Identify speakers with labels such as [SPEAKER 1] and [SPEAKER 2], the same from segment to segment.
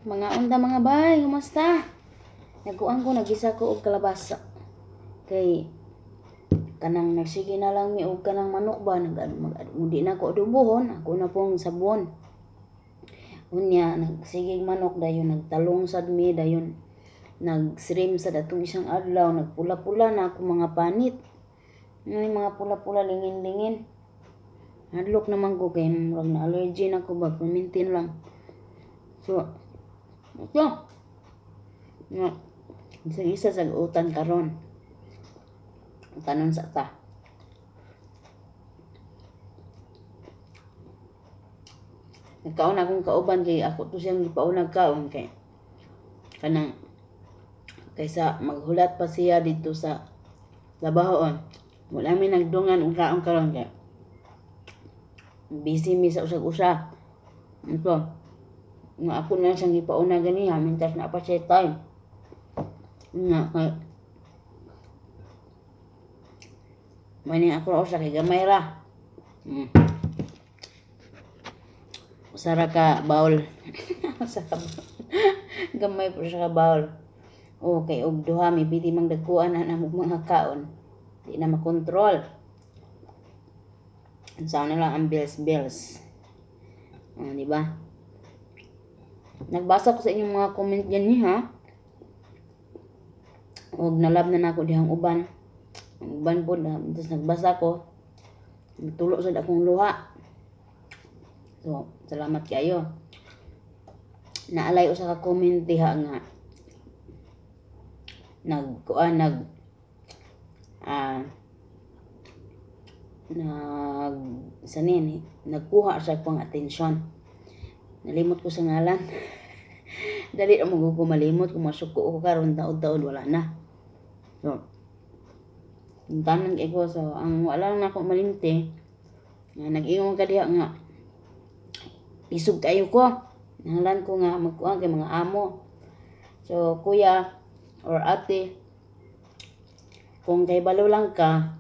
[SPEAKER 1] Mga unta, mga bay, kumusta? Nagkuan ko, nagisa ko og kalabasa. Kay kanang nagsige na lang mi og kanang manok ba, nag, mag, di na ko adobohon, ako na pong sabon. Unya, nagsige manok dayon, nagtalong sad mi dayon, nag-shrimp sa datong isang adlaw, nagpula-pula na ako mga panit. May mga pula-pula, lingin-lingin. Hadlok naman ko kay murag na allergy na ko ba, pamintin lang. So, ito. Nga, isa-isa sa utan karon. Tanon sa ta. Nagkaon akong kauban kay ako to siyang gipaunag kaon kay kanang kaysa maghulat pa siya dito sa trabahoon. Wala mi nagdungan og kaon karon kay busy mi sa usag-usa. Ito. Nga ako na siyang gipauna ganiha mintas na pa siya time. Nga kay Mani ako usa kay gamay ra. Usa ra ka bowl. Usa ka bowl. Gamay po siya ka bowl. O kay og duha mi pwede mang dagkuan na namog mga kaon. Di na makontrol. Unsa na lang ang bills bills. Ah, di ba? Nagbasa ko sa inyong mga comment yan ni ha. Og nalab na nako dihang uban. Ang uban po na, tapos nagbasa ko. Tulo sad akong luha. So, salamat kayo. Naalay usa ka comment diha nga nag kuan nag ah nag sanin nagkuha sa akong atensyon. Nalimot ko sa ngalan. Dali ra mo ko malimot kung masuko ko karon taod-taod wala na. So, tanan kay ko, so ang wala lang nako malimti nga nag-ingon ka diha nga isog kayo ko. Nanglan ko nga magkuha kay mga amo. So, kuya or ate, kung kay balo lang ka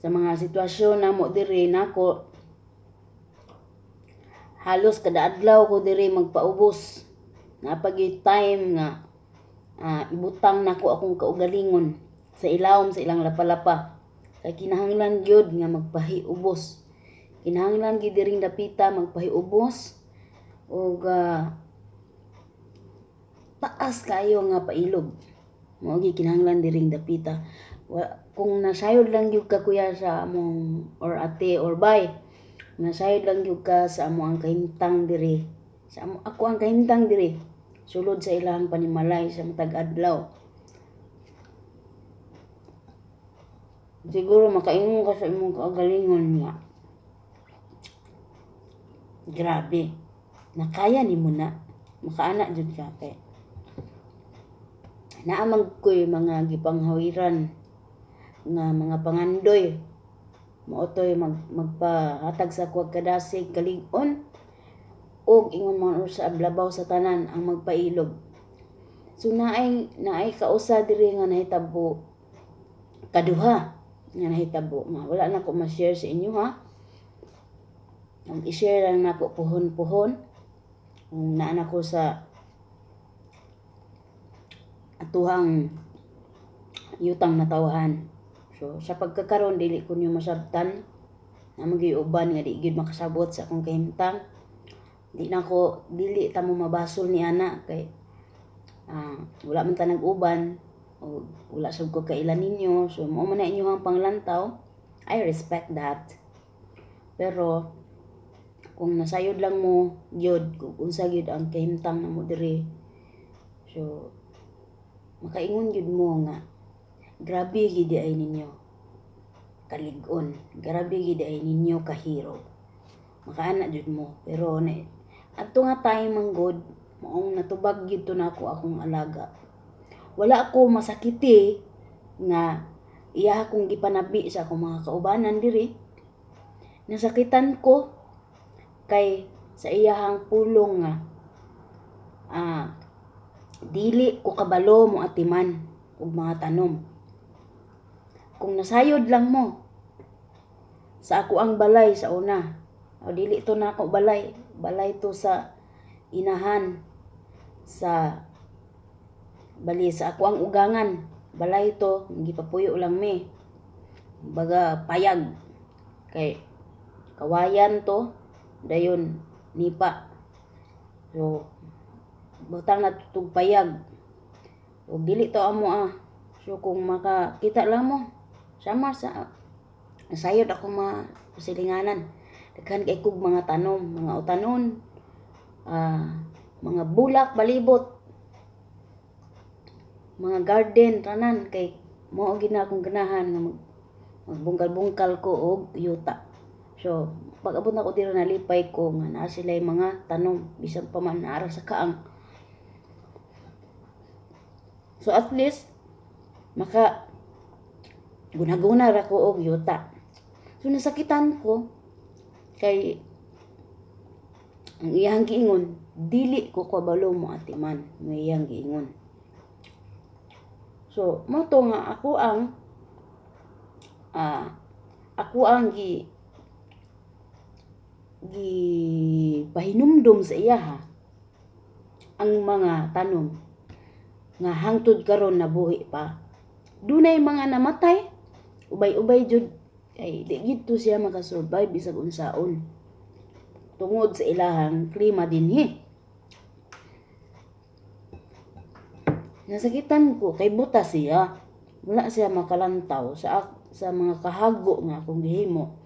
[SPEAKER 1] sa mga sitwasyon namo diri nako, halos kada adlaw ko diri magpaubos. Napagi time nga ibutang nako akong kaugalingon sa ilawom sa ilang lapalapa. Kay kinahanglan gyud nga magpahiubos. Kinahanglan gyud diring dapita magpahiubos og taas kayo nga pailob. Mao gyud kinahanglan diring dapita. Kung nasayod lang gyud ka, kuya, sa among or ate or bay, nasayod lang gyud ka sa amo ang kahimtang diri. Sa amo ako ang kahimtang diri. Sulod sa ilang panimalay sa matag adlaw. Siguro makaingon ka sa imong kaugalingon nga grabe, nakaya nimo na, makaana jud ka kay naa man ko'y mga gipanghawiran nga mga pangandoy mao to'y magpahatag sa kuwag kadasig kalig-on ug ingon man sa labaw sa tanan ang magpailob. So naay naay kausa diri nga nahitabo, kaduha nga nahitabo nga wala na ko ma-share sa inyo ha. Ang i-share lang nako puhon-puhon kung naa na ko sa atuhang yutang natawhan. So sa pagkakaron dili ko niyo masabtan na uban nga di gyud makasabot sa akong kahimtang. Di na ko dili ta mo mabasol ni ana kay wala man ta nag-uban o wala sab ko kailan ninyo. So mao man na inyong panglantaw. I respect that. Pero kung nasayod lang mo gyud kung unsa gyud ang kahimtang namo diri. So makaingon gyud mo nga grabe gyud ay ninyo kalig-on, grabe gyud ay ninyo kahiro. Makaana jud mo, pero na adto nga time man gud maong natubag gyud to nako akong alaga. Wala ako masakiti nga iya akong gipanabi sa akong mga kaubanan diri. Nasakitan ko kay sa iyahang pulong nga dili ko kabalo mo atiman og mga tanom. Kung nasayod lang mo sa ako ang balay sa una, o dili to na ako balay, balay to sa inahan sa bali sa ako ang ugangan balay to, gipapuyo lang mi baga payag kay kawayan to, dayon nipa. So butang na tug payag ug dili to amo ah. So kung makakita lang mo sama sa sayod ako mga silinganan, daghan kay kog mga tanom, mga utanon, mga bulak balibot, mga garden tanan, kay mao gid na akong ganahan nga magbungkal-bungkal ko og yuta. So pag abot nako dira, nalipay ko nga naa sila mga tanom bisan pa man naa ra sa kaang. So at least maka guna-guna ra ko og yuta. So nasakitan ko kay ang iyang giingon, "Dili ko kabalo mo atiman," mo iyang giingon. So mo to nga ako ang gi gi pahinumdom sa iyaha ang mga tanom nga hangtod karon nabuhi pa. Dunay mga namatay, ubay-ubay jud kay di gid to siya makasurvive bisag unsaon tungod sa ilahang klima dinhi. Nasakitan ko kay buta siya. Wala siya makalantaw sa mga kahago nga akong gihimo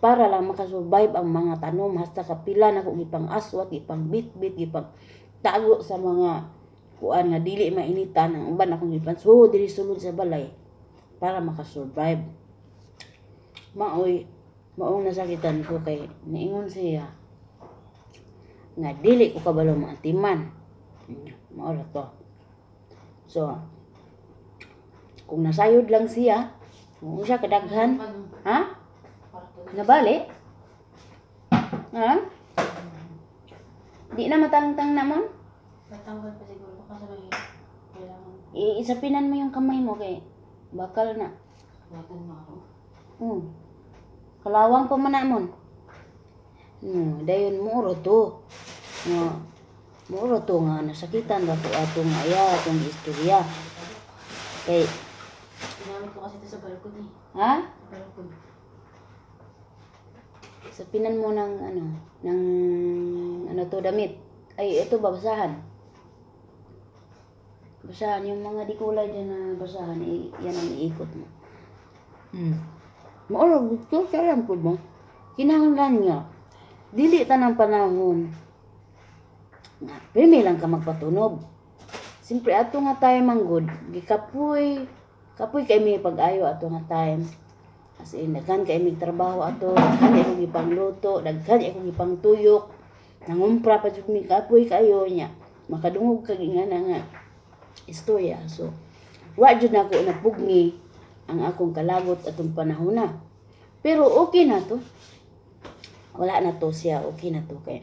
[SPEAKER 1] para lang makasurvive ang mga tanom, hasta kapila na akong ipang-aswat, ipang bitbit, ipang tago sa mga kuan nga dili mainitan. Ang uban akong gipansuho diri sulod sa balay para makasurvive. Maoy maong nasakitan ko kay niingon siya nga dili ko kabalo maatiman. Mao ra to. So kung nasayod lang siya kung siya kadaghan, ha, nabali, ha, di na matangtang namon.
[SPEAKER 2] Matanggal pa siguro. Baka sa may kailangan.
[SPEAKER 1] Iisapinan mo yung kamay mo kay bakal na.
[SPEAKER 2] Buhatan mo ako.
[SPEAKER 1] Kalawang pa man namon. No, dayon mo ro to. Nga mo ro to nga nasakitan ra to atong aya atong istorya. Kay
[SPEAKER 2] Ginamit ko kasi ito sa balcony.
[SPEAKER 1] Ha?
[SPEAKER 2] Sa balcony.
[SPEAKER 1] Sapinan mo ng ano, ng ano to, damit. Ay, ito ba, basahan? Basahan yung mga di kulay dyan na basahan, yan ang iikot mo. Mao gusto sa alam ko mo. Kinahanglan nga dili tanang panahon nga pirmi lang ka magpatunob. Siyempre ato nga time manggod, gikapoy, kapoy kay mi pag-ayo ato nga time. As in, daghan kay mig trabaho ato, daghan kay akong ipangluto, daghan kay akong ipangtuyok. Nangumpra pa jud mi, kapoy kayo nya. Makadungog kag ingana nga istorya. So, wa jud nako napugni ang akong kalagot atong panahon na. Pero okay na to. Wala na to siya, okay na to kay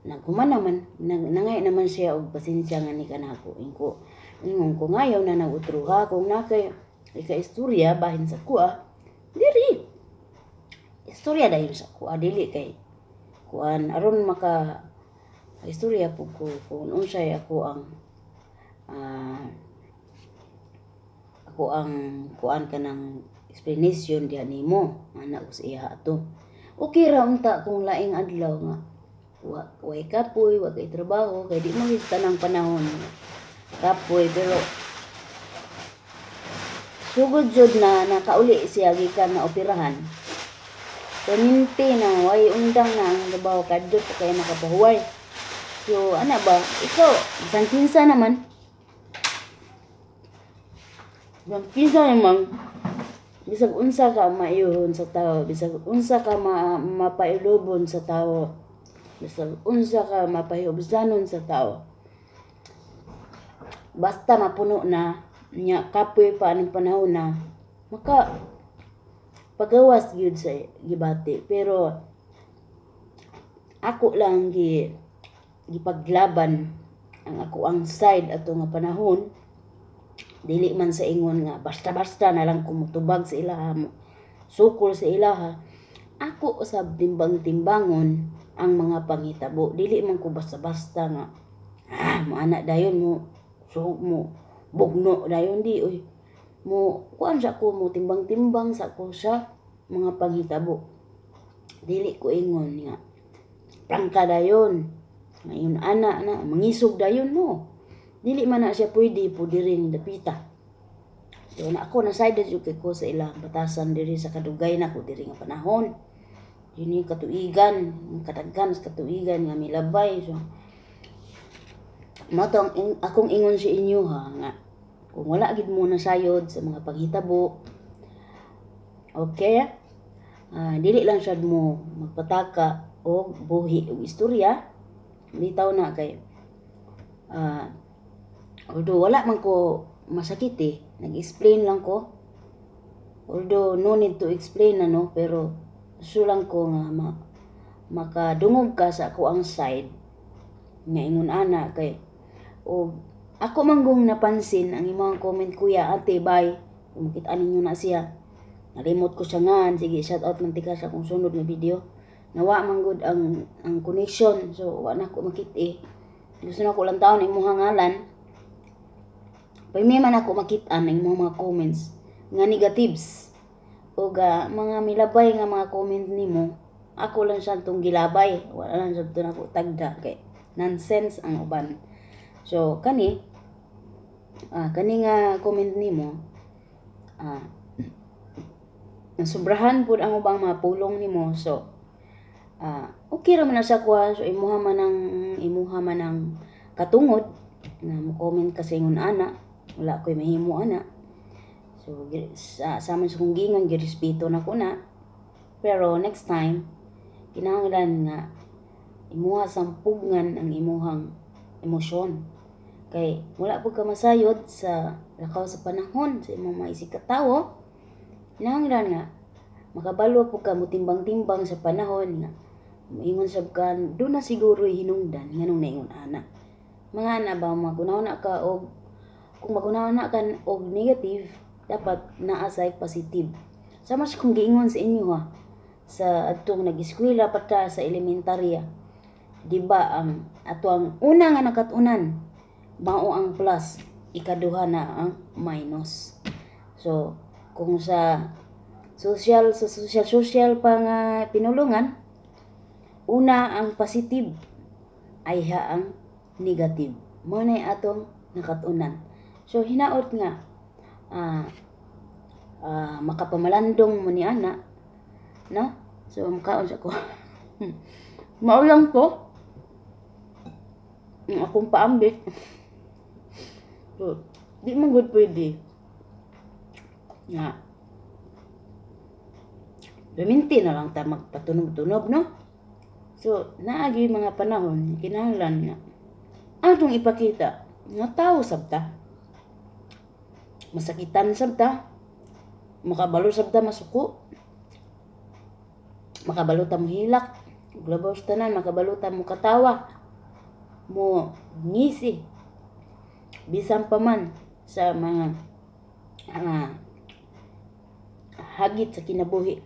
[SPEAKER 1] naghuman naman, nangay naman siya og pasensya nga ni kanako. Ingko, ingon ko ngayon na nag-utruha kung nakay ika-istorya bahin sa kuha, diri. Istorya dayon sa kuha, dili kay kuan aron maka istorya po ko kung unsay ako ang kuan kanang explanation diha nimo ana ko sa iya ato. Okay ra unta kung laing adlaw nga wa way kapoy, wa kay trabaho, kay di man gyud tanang panahon kapoy, pero sugod jud na nakauli siya gikan na operahan. Perminti na way undang na ang trabaho, kadto pa kay nakapahuway. So ana ba, ikaw bisan kinsa naman. Bisan kinsa naman, bisag unsa ka maiyuhon sa tao, bisag unsa ka mapailubon sa tao, bisag unsa ka mapahibsanon sa tao. Basta mapuno na nya kapoy pa anang panahon na maka pagawas gyud sa gibati, pero ako lang gipaglaban ang ako ang side ato nga panahon. Dili man sa ingon nga basta-basta na lang kumutubag sa ilaha mo sukol sa ilaha. Ako usab timbang-timbangon. ang mga panghitabo. Dili man ko basta-basta nga moana dayon mo, so mo bugno dayon. Di oy, mo kuan sa ko, mo timbang-timbang sa ko sa mga panghitabo. Dili ko ingon nga prangka dayon ngayon ana na mangisog dayon, no. Dili man na siya pwede po diri ni dapita. So na ako na side jud kay ko sa ilang batasan diri sa kadugay na ko diri nga panahon. Yun yung katuigan, ang kadaghan sa katuigan nga milabay. So mao to ang akong ingon sa inyo ha, nga kung wala gid mo nasayod sa mga panghitabo, okay, dili lang sad mo magpataka og buhi og istorya bitaw na kay although wala man ko masakit eh, nag-explain lang ko, although no need to explain ano, pero gusto lang ko nga makadungog ka sa ako ang side nga ingon ana kay o ako manggong napansin ang imong comment, kuya, ate, bye. Kung makita ninyo na siya, nalimot ko siya nga. Sige, shout out man tika sa akong sunod nga video. Nawa man gud ang connection, so wa na ko makita eh. Gusto na ko lang taon imong ngalan. Pag man ako makita ang imong mga comments nga negatives o ga mga milabay nga mga comment nimo, ako lang siya tong gilabay, wala lang sa to nako tagda kay nonsense ang uban. So kani kani nga comment nimo, nasubrahan pud ang ubang mga pulong nimo. So okay ra man na sa kuha. So imuha man ang katungod nga mo comment ka sa ingon ana, wala ko'y mahimo ana. So sa man sa kong giingon, girespeto na ko na, pero next time kinahanglan nga imuha sampugngan ang imuhang emosyon kay wala pud ka masayod sa lakaw sa panahon sa imong mga isig katawo. Kinahanglan nga makabalo pud ka motimbang-timbang sa panahon nga moingon sab ka do na siguro hinungdan nganong naingon ana. Mga ana ba, magunahuna ka og kung magunahuna ka og negative, dapat naa say positive. Sama sa kung giingon sa inyo ha, sa adtong nag-eskwela pa ta sa elementarya, di ba ang ato ang una nga nakat-unan mao ang plus, ikaduha na ang minus. So kung sa social social pa nga pinulungan, una ang positive, ayha ang negative. Mao na atong nakat-unan. So hinaot nga makapamalandong mo ni ana, no. So makaon sa ko, mao lang to ang akong paambit. So di man gud pwede nga Perminti na lang ta magpatunob-tunob, no? So, naagi mga panahon, kinahanglan nga atong ipakita nga tao sabta. Masakitan sabta. Makabalo sabta masuko. Makabalo ta mohilak. Labaw sa tanan, makabalo ta mo katawa. Mo ngisi. Bisan pa man sa mga hagit sa kinabuhi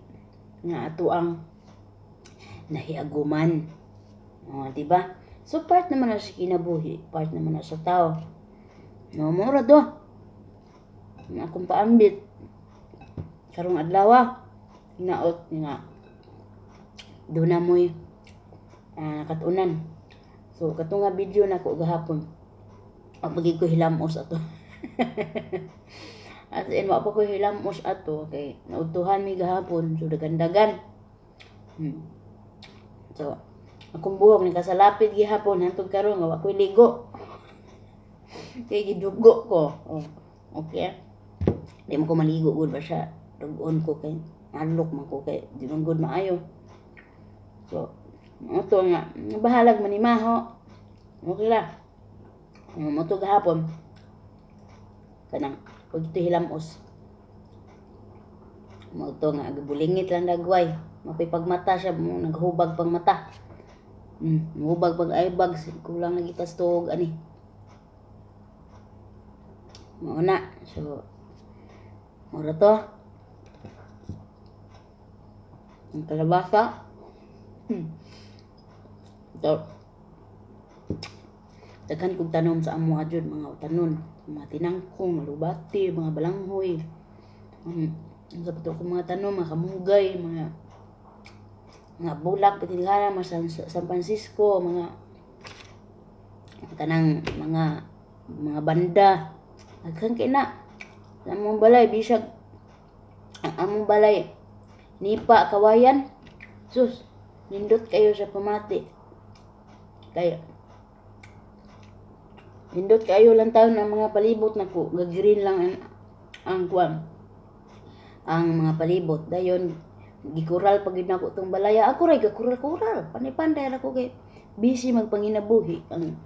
[SPEAKER 1] nga ato ang nahiaguman. O, di ba? So part naman na sa kinabuhi, part naman na sa tao. No, mura do. Ang akong paambit karong adlaw, hinaot nga doon na mo'y katunan. So kato nga video na ko gahapon, pag ko hilamos ato. As in, wa pa ko hilamos ato kay naudtuhan mi gahapon, so dagan-dagan. So akong buhok ni kasalapit gihapon hantod karon nga wa ko'y ligo. Kay gidugo ko. Oh, okay. Di mo ko maligo gud ba siya. Dugon ko kay alok man ko kay di man gud maayo. So, mao to nga bahalag man ni maho. Okay ra. Mao to gahapon. Kanang pag ito hilamos. Mao to nga gibulingit lang dagway. Mapipagmata siya mo naghubag pang mata. Muhubag pag eye bags, kulang lagi tas tuog ani. Mao na. So mura to. Ang kalabasa. So, daghan kog tanom sa amo jud, mga tanon, mga tinangkong, malubati, mga balanghoy. Sa pato ko mga tanom, mga kamunggay, mga bulak, pitilhana, mga San Francisco, mga kanang mga banda. Daghan kay na. Sa among balay, bisag ang among balay nipa kawayan. Sus, nindot kayo sa pamati. Kay nindot kayo lang taon ang mga palibot nako, ga-green lang ang kuan. Ang mga palibot dayon gikural pag gid nako tong balaya. Ako ray gakural-kural. Panay-panday ra ko kay busy magpanginabuhi ang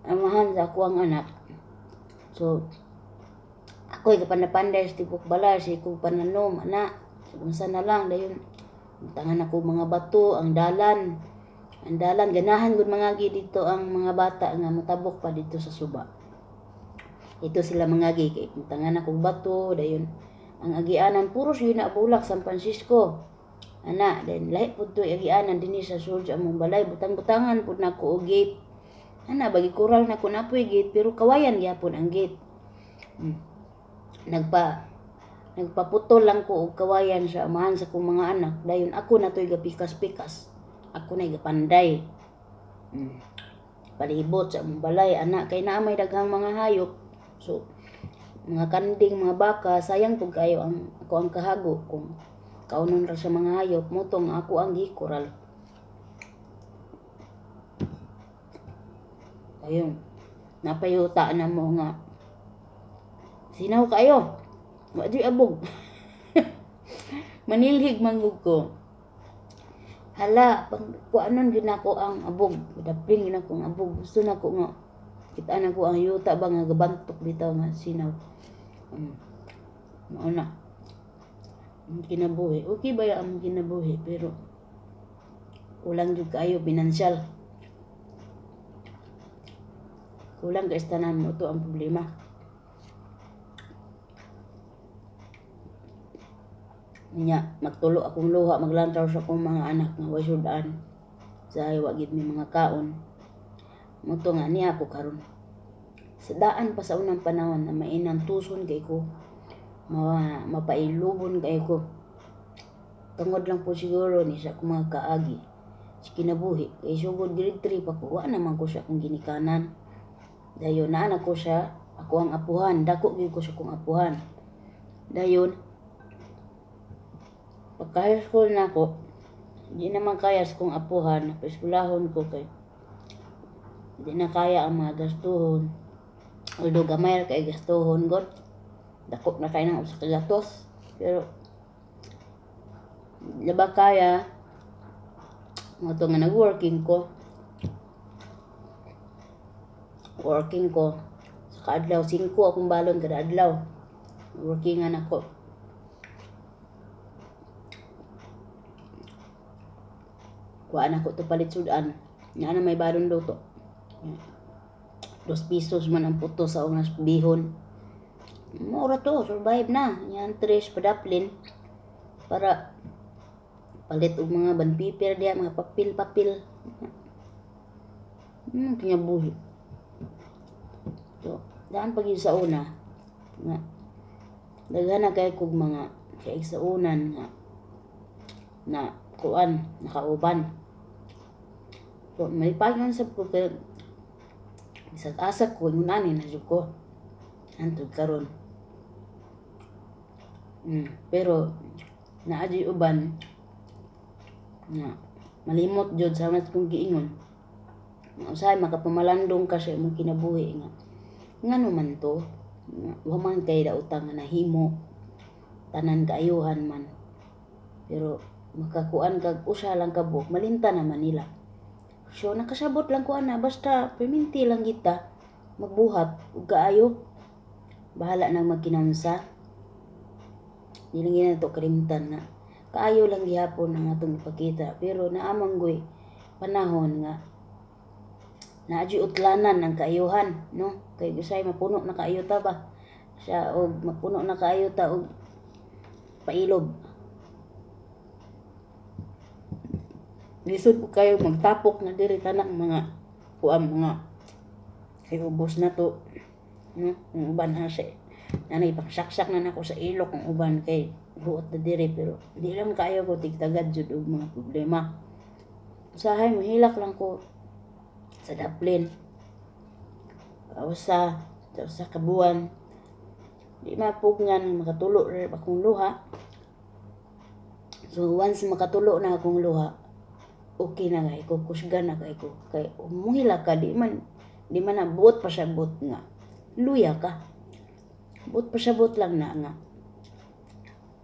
[SPEAKER 1] amahan sa ako ang anak. So ako'y kapanday-panday sa tibok balay, sa ikong pananom, ana. So, unsa na lang dayon tangan ako mga bato, ang dalan. Ang dalan ganahan gud mangagi dito ang mga bata nga motabok pa dito sa suba. Ito sila mangagi kay tangan ako bato dayon ang agianan puro siya na bulak San Francisco. Ana, then lahi pud to agianan dinhi sa sulod sa among balay, butang-butangan pud nako og gate. Ana, bagi kural na ko napoy gate pero kawayan gyapon ang gate. Nagpaputol lang ko og kawayan sa amahan sa akong mga anak dayon ako na to'y gapikas-pikas. Ako na gapanday. Palibot sa among balay ana kay naa may daghang mga hayop. So mga kanding, mga baka, sayang pud kayo ang ako ang kahago kung kaunon ra sa mga hayop motong ako ang gikural. Ayun, napayuta na mo nga sinaw kayo. Wa di abog. Manilhig man gud ko. Hala, pang kuanon gyud nako ang abog. Daplin gyud nako ang abog. Gusto nako nga kita na ko ang yuta ba nga gabantok bitaw nga sinaw. Mao na. Ang kinabuhi. Okay ba ya ang kinabuhi pero kulang jud kaayo pinansyal. Kulang kay tanan mo to ang problema. Nya magtulo akong luha, maglantaw sa akong mga anak nga way sudan. Sa wa gid mi mga kaon. Mo to nga niya ako karon. Sa daan pa sa unang panahon na mainang tuson kay ko, mapailubon kay ko. Tungod lang po siguro ni sa akong mga kaagi sa kinabuhi. Kay sugod grade 3 pa ko, wa naman ko siya akong ginikanan. Dayon naa na ko siya, ako ang apuhan, dako gyud ko sa akong apuhan. Dayon pagka high school na ako, di naman kaya sa akong apuhan, paeskwelahon ko kay di na kaya ang mga gastuhon. Although gamay ra kay gastuhon god, dako na kay nang usa ka gatos, pero di ba kaya mo to nga nag-working ko. Working ko sa kaadlaw 5 akong balon kada adlaw. Workingan ako. Kuhaan ako to palit sudan. Nga na may balon luto. 2 pesos man ang puto sa ungas bihon. Mura to, survive na. Yan 3 padaplin para palit og mga bandpaper diya, mga papel-papel. Kinabuhi. So, daan pag sa una nga daghan na kay kog mga kaigsuonan nga na kuan nakauban. So, malipayon sab ko kay bisag asa ko ingon ani na jud ko hantod karon. Pero naa jud uban nga malimot jud sa mas kong giingon. Nga usahay makapamalandong ka sa imong kinabuhi nga ngano man to, nga wa man kay daotang nga nahimo, tanan kaayuhan man. Pero makakuan kag usa lang ka buok, malinta naman nila. So nakasabot lang ko ana, basta perminti lang kita magbuhat ug kaayo. Bahala nang magkinaunsa. Di lang gyud nato kalimtan nga kaayo lang gihapon ang atong ipakita, pero naa man goy panahon nga naa jud utlanan ang kaayuhan, no? Kay usay mapuno na kaayo ta ba siya og mapuno na kaayo ta og pailob. Lisod po kayo magtapok na diri tanang mga kuan, mga kay ubos na to. No? Ang uban ha siya. Nanay, pangsaksak na nako sa ilok ang uban kay buot na diri, pero di lang kayo ko tigtagad jud og mga problema. Usahay mohilak lang ko sa daplin. Usa sa usa ka buwan di mapugnan, makatulo ra akong luha. So once makatulo na akong luha, okay na kay ko, kusgan na kay ko. Kay umuhila ka, di man na buot pa siya buot nga luya ka. Buot pa siya buot lang na nga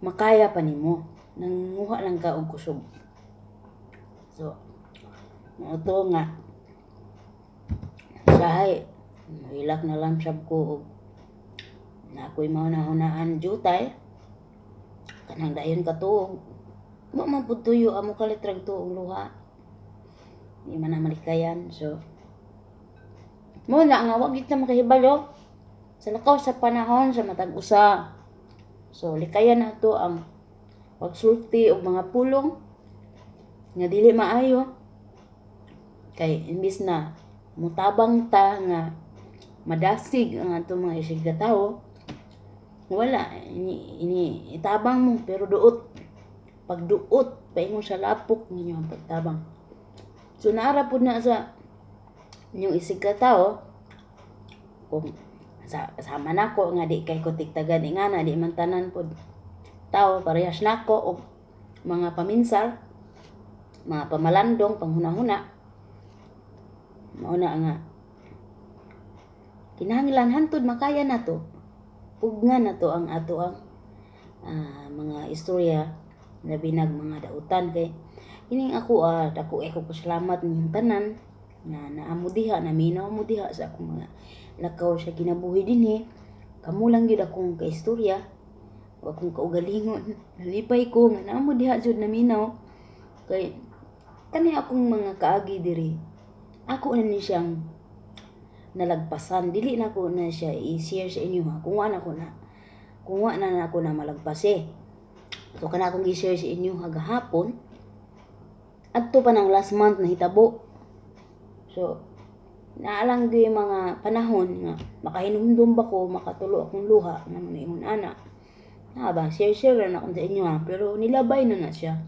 [SPEAKER 1] makaya pa nimo, nanguha lang ka og kusog. So mao to nga usahay mohilak na lang sab ko og na ako'y mahuna-hunaan jutay kanang dayon katuog wa man pud tuyo amo kalit rag tuong luha, di man na malikayan. So mo na nga wa gid ta makahibalo sa lakaw sa panahon sa matag usa. So likayan nato ang pagsulti og mga pulong nga dili maayo kay imbis na mutabang ta nga madasig ang atong mga isig tawo, wala ini ini itabang mo pero duot pagduot paingon sa lapok ninyo ang pagtabang. So naara pud na sa inyong isig ka tawo kung sa, sama nako nga di kay ko tigtagan ingana, di man tanan pud tao parehas nako og mga paminsar, mga pamalandong panghuna-huna. Mao na nga kinahanglan hantud makaya nato, pugnan nato ang ato ang mga istorya, labi nag mga dautan, kay kining ako, dako ko pasalamat ninyong tanan nga naamo diha, naminaw mo diha sa akong mga lakaw sa kinabuhi dinhi. Kamo lang gyud akong kaistorya o akong kaugalingon. Nalipay ko nga naamo diha jud naminaw kay kani akong mga kaagi diri, ako na ni siyang nalagpasan. Dili na ko na siya i-share sa inyo ha kung wa na ko na kung wa na nako na malagpas eh. So kana akong i-share sa inyo hagahapon, adto pa nang last month nahitabo. So naalang gyud mga panahon nga makahinumdum ba ko, makatulo akong luha nga ingon ana na ba, share share na ako sa inyo ha, pero nilabay na na siya.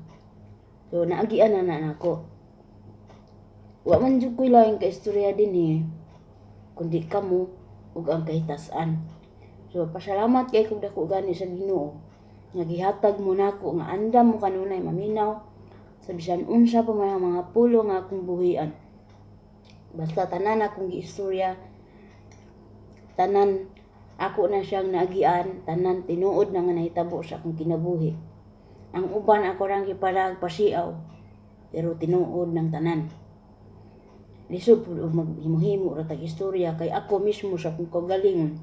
[SPEAKER 1] So naagian na na nako. Wa man jud ko'y laing kaistorya din eh kundi kamo ug ang kahitasan. So pasalamat kay kog dako gani sa Ginoo nga gihatag mo nako nga andam mo kanunay maminaw sa bisan unsa pa man ang mga pulo nga akong buhian. Basta tanan akong giistorya, tanan ako na siyang naagian, tanan tinuod na nga nahitabo sa akong kinabuhi. Ang uban ako rang giparag pasiaw, pero tinuod ng tanan. Lisod pud og maghimo-himo ra tag istorya kay ako mismo sa akong kaugalingon,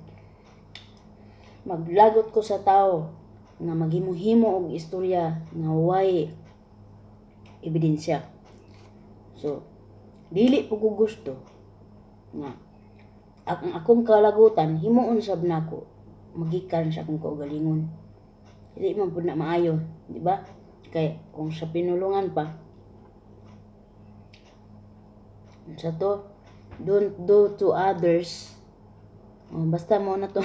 [SPEAKER 1] maglagot ko sa tao nga maghimo-himo og istorya nga way ebidensya. So dili po ko gusto nga ang akong kalagutan himuon sab nako magikan sa akong kaugalingon. Dili man pud na maayo, di ba? Kay kung sa pinulungan pa sa to, "Don't do to others." Oh, basta mo na to.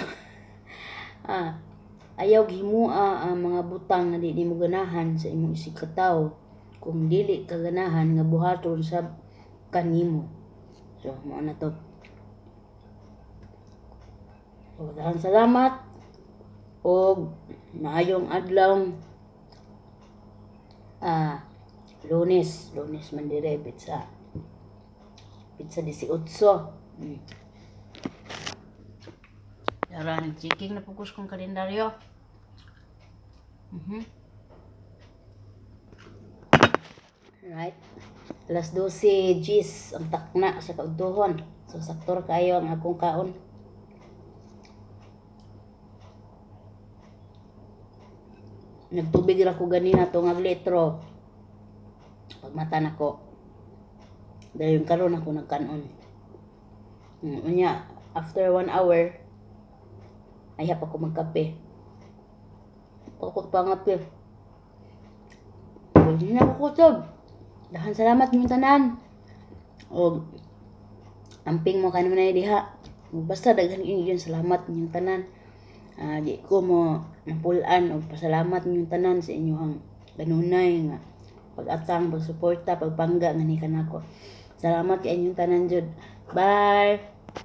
[SPEAKER 1] Ayaw himua ang mga butang nga di nimo ganahan sa imong isig katawo kung dili ka ganahan nga buhaton sab kanimo. So mao na to. So daghang salamat og maayong adlaw, Lunes, Lunes man dire, petsa 18. Dara, nag-checking na pugos kong kalendaryo. Right. Alas 12 gis ang takna sa kaudtuhon. So sakto ra kayo ang akong kaon. Nagtubig ra ko ganina tungag litro. Pagmata nako. Dayon karon ako nagkanon. Unya after one hour ayha pa ko magkape. Ako pangape. Wala na ako kusog. Daghang salamat inyong tanan. Og amping mo kanunay diha. Basta daghan inyo salamat inyong tanan. Di ko mo mapulaan og pasalamat inyong tanan sa inyong kanunay nga pag-atang, pagsuporta, pagpangga nga ni kanako. Salamat kay inyong tanan jud. Bye.